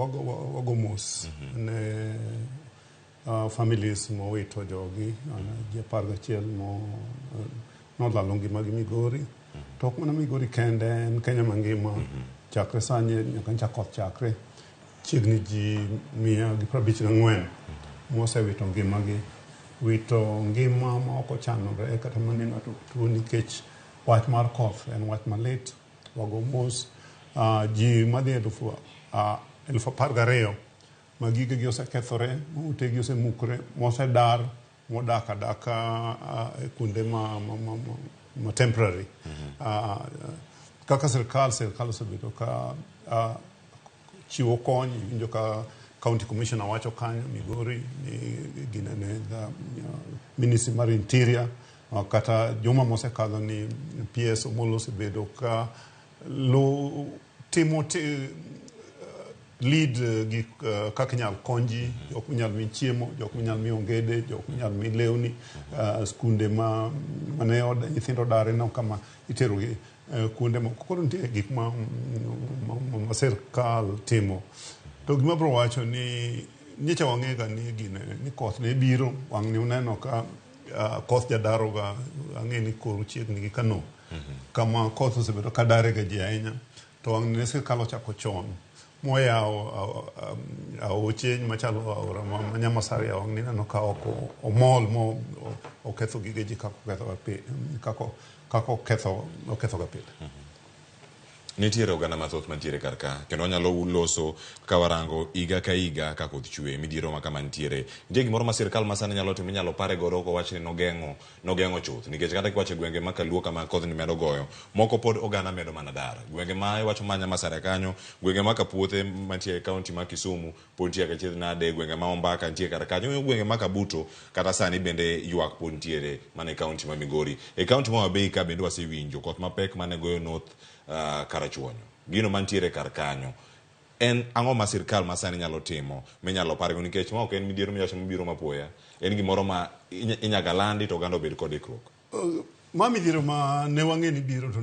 Wago mos ne families mowito jogi, ji 11 mo nolalo ngimagi Migori. To ok mana Migori kende, en Kenya mangima. Chakre sani nyaka ncha koth chakre, chiegni ji 154 mosewito ngimagi. Wito ngima ma ok ochanore kata mana ng'ato tuo nikech wach mar koth en wach malit. Wago mos ji madhi 12,000 ma gigegi osekethore, ma utegi osemukore, mosedar, modak adaka e kuonde ma temporary. Kaka sirkal osebedo ka chiwo kony. Iwinjo ka county commissioner wacho kanyo Migori ni ginene the ministry mar interior, kata juma mosekadho ni PS Omolo osebedo ka lu timo lead gik kaka inyal kony ji, jok minyal mi chiemo, jok minyal mi ongede, jok minyal mi lewni, skunde ma mane nyithindo odare no kama iterogi kuonde moko. Koro nitie gik ma sirkal timo. To gima abiro wacho ni nyocha wang'e ga ni gine ni koth ne biro wang' ni uneno ka koth jadaro ga. Ang'e ni koru chiegni gi Kano kama koth osebedo ka dare ga ji ahinya, to wang' ni ne sirkal ochako chon moyawo aoche machalo aora ma Nyamasaria. Wang' ni ineno ka ok omol mo oketho gige ji kaka oketho ga kaka oketho ga pile. Nitiere oganda mathoth mantiere kar ka kendo wanyalo loso ka warango higa ka higa ka koth chwe midhiero ma kama nitiere. Nitie gimoro ma sirkal ma sani nyalo timo inyalo pare godo kowach ni nogeng'o chuth, nikech kata kiwacho e gwenge ma Kaluo kama kothni medo goyo moko pod oganda medo mana dar gwenge ma iwacho ma Nyamasaria kanyo, gwenge ma Kapuothe mantie e kaunti ma Kisumu pod nitie kachiedh nade, gwenge ma Ombaka nitie kar kanyo, gwenge ma Kabuto kata sani bende ywak pod nitiere mana e kaunti ma Migori. E kaunti ma Homa Bay ka bende wasewinjo koth mapek mane goyo North Karachuonyo. Gino mantiere kar kanyo en ang'o ma sirkal ma sani nyalo timo minyalo pargo? Nikech ma ok en midhiero miwacho mobiro mapoya, en gimoro ma inyaka landi to oganda obed kod ikruok. Ma midhiero ma ne wang'e ni biro to